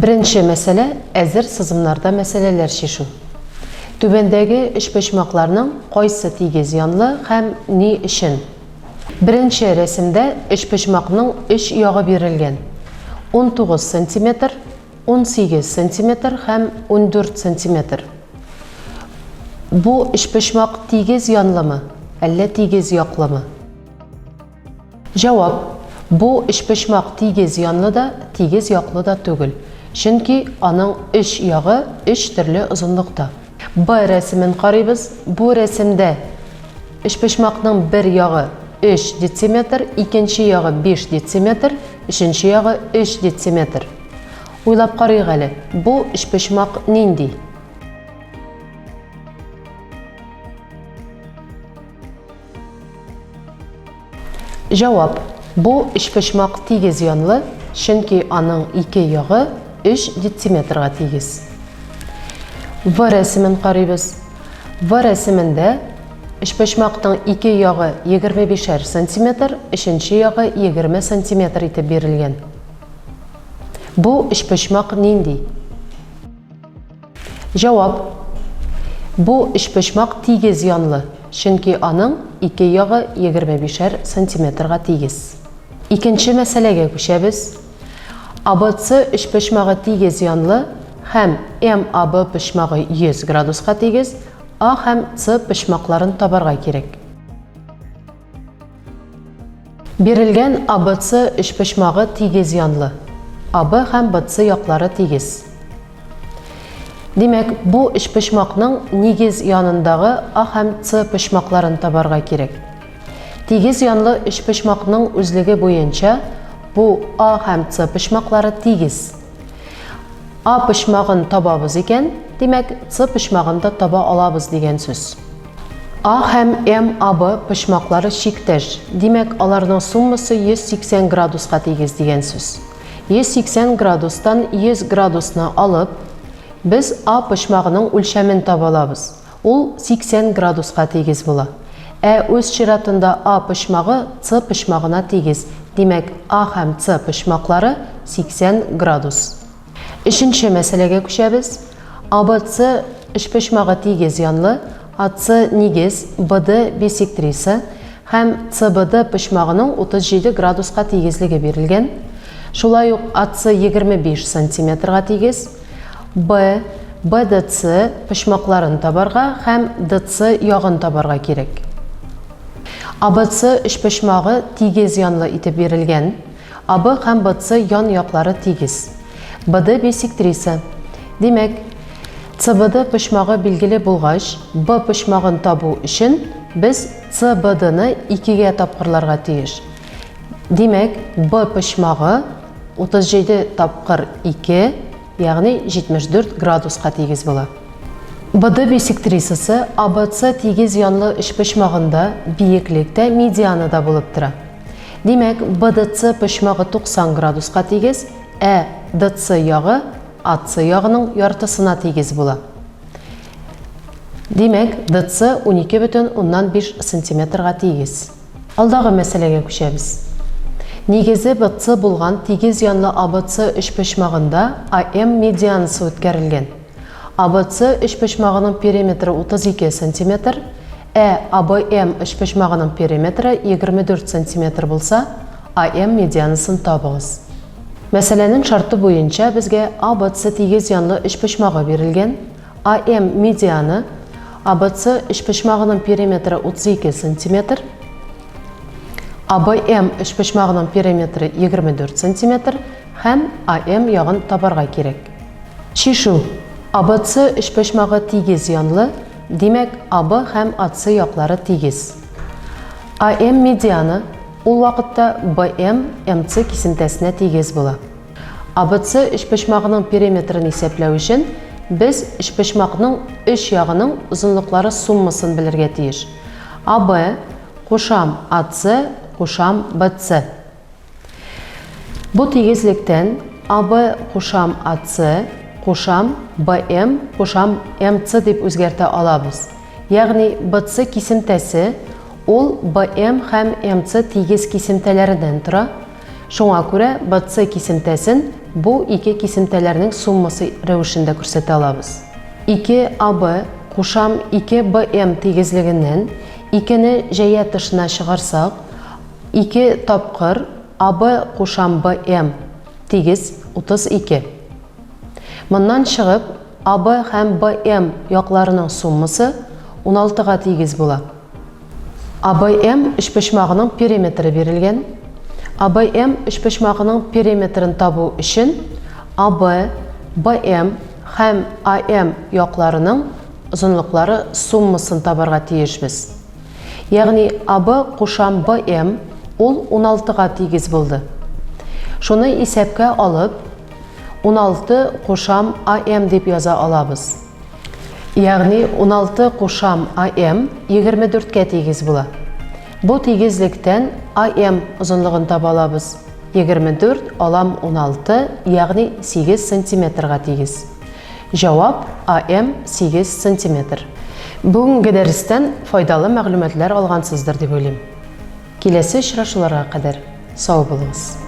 Беренче мәсьәлә, әзер сызымнарда мәсьәләләр чишү. Түбәндәге өчпочмакларның кайсы тигез янлы һәм ни өчен? Беренче рәсемдә өчпочмакның өч ягы бирелгән, 19 сантиметр, 18 сантиметр һәм 14 сантиметр. Бу өчпочмак тигез янлымы, әллә тигез яклымы? Җавап, Бу өчпочмак тигез янлы да, тигез яклы да түгел, чөнки аның өч ягы өч төрле озынлыкта. Б рәсемен карыйбыз. Бу рәсемдә өчпочмакның бер ягы 3 дециметр, икенче ягы 5 дециметр, өченче ягы 3 дециметр. Уйлап карыйк әле, бу өчпочмак нинди? Җавап, Бу өчпочмак тигез янлы, чөнки аның ике ягы өч дециметрга тигез. В рәсемен карыйбыз. В рәсемендә өчпочмакның ике ягы 25 сантиметр, өченче ягы 20 сантиметр итеп бирелгән. Бу өчпочмак нинди? Җавап, Бу өчпочмак тигез янлы, чөнки аның ике ягы егерме бишәр сантиметрга тигез. Икенче мәсьәләгә күчәбез. АБЦ өчпочмагы тигез янлы һәм МАБ почмагы 100 градуска тигез, А һәм С почмакларын табарга кирәк. Бирелгән АБЦ өчпочмагы тигез янлы. АБ һәм БЦ яклары тигез. Димәк, бу өчпочмакның нигез янындагы А һәм С почмакларын табарга кирәк. Тигез янлы өчпочмакның үзлеге буенча бу А һәм С почмаклары тигез. А почмагын табабыз икән, димәк, С почмагын да таба алабыз дигән сүз. А һәм МАБ почмаклары чиктәш, димәк, аларның суммасы 180 градуска тигез дигән сүз. 180 градустан 100 градусны алып, без А почмагының үлчәмен таба алабыз. Ул 80 градуска тигез була. Ә үз чиратында А почмагы С почмагына тигез, димәк, А һәм С почмаклары 80 градус. Өченче мәсьәләгә күчәбез. АБЦ өчпочмагы тигез янлы, АЦ нигез, БД бисектриса һәм ЦБД почмагының 37 градуска тигезлеге бирелгән. Шулай ук АЦ 25 сантиметрга тигез. Б, БДЦ почмакларын табарга һәм ДЦ ягын табарга кирәк. АБЦ өчпочмагы тигез янлы итеп бирелгән. АБ һәм БЦ ян яклары тигез. БД бисектриса. Димәк, ЦБД почмагы билгеле булгач, Б почмагын табу өчен без ЦБДны икегә тапкырларга тиеш. Димәк, Б почмагы 37 тапкыр 2, ягъни 74 градуска тигез була. БД бисектрисасы АБЦ тигез янлы өчпочмагында биеклек тә, медиана да булып тора. Димәк, БДЦ почмагы 90 градуска тигез, ә ДЦ ягы АЦ ягының яртысына тигез була. Димәк, ДЦ 12,5 сантиметрга тигез. Алдагы мәсьәләгә күчәбез. Нигезе БЦ булган тигез янлы АБЦ өчпочмагында АМ медианасы үткәрелгән. АБЦ өчпочмагының периметры 32 сантиметр, ә АБМ өчпочмагының периметры 24 сантиметр булса, АМ медианасын табыгыз. Мәсьәләнең шарты буенча безгә АБЦ тигез янлы өчпочмагы бирелгән, АМ медианы, АБЦ өчпочмагының периметры 32 сантиметр, АБМ өчпочмагының периметры 24 сантиметр һәм АМ ягын табарга кирәк. Чишү. АБЦ өчпочмагы тигез янлы, димәк, АБ һәм АЦ яклары тигез. АМ медианы ул вакытта БМ МЦ кисемтәсенә тигез була. АБЦ өчпочмагының периметрын исәпләү өчен, без өчпочмакның өч ягының озынлыклары суммасын белергә тиеш. АБ кушам АЦ кушам БЦ. Бу тигезлектән АБ кушам АЦ кушам БМ кушам МЦ дип үзгәртә алабыз. Ягъни БЦ кисемтәсе ул БМ һәм МЦ тигез кисемтәләреннән тора. Шуңа күрә БЦ кисемтәсен бу ике кисемтәләрнең суммасы рәвешендә күрсәтә алабыз. 2 АБ кушам 2 БМ тигезлегеннән икене җәя тышына чыгарсак, ике тапкыр АБ кушам БМ тигез 32. Моннан чыгып, АБ һәм БМ якларының суммасы уналтыга тигез була. АБМ өчпочмагының периметры бирелгән. АБМ өчпочмагының периметрын табу өчен АБ, БМ һәм АМ якларының озынлыклары суммасын табарга тиешбез. Ягъни АБ кушам БМ ул уналтыга тигез булды. Шуны исәпкә алып, 16 кушам АМ дип яза алабыз. Ягъни 16 кушам АМ 24-кә тигез була. Бу тигезлектән АМ озынлыгын таба алабыз. 24 алам 16, ягъни 8 сантиметрга тигез. Җавап, АМ 8 сантиметр. Бүгенге дәрестән файдалы мәгълүматлар алгансыздыр дип уйлыйм. Киләсе очрашуларга кадәр сау булыгыз!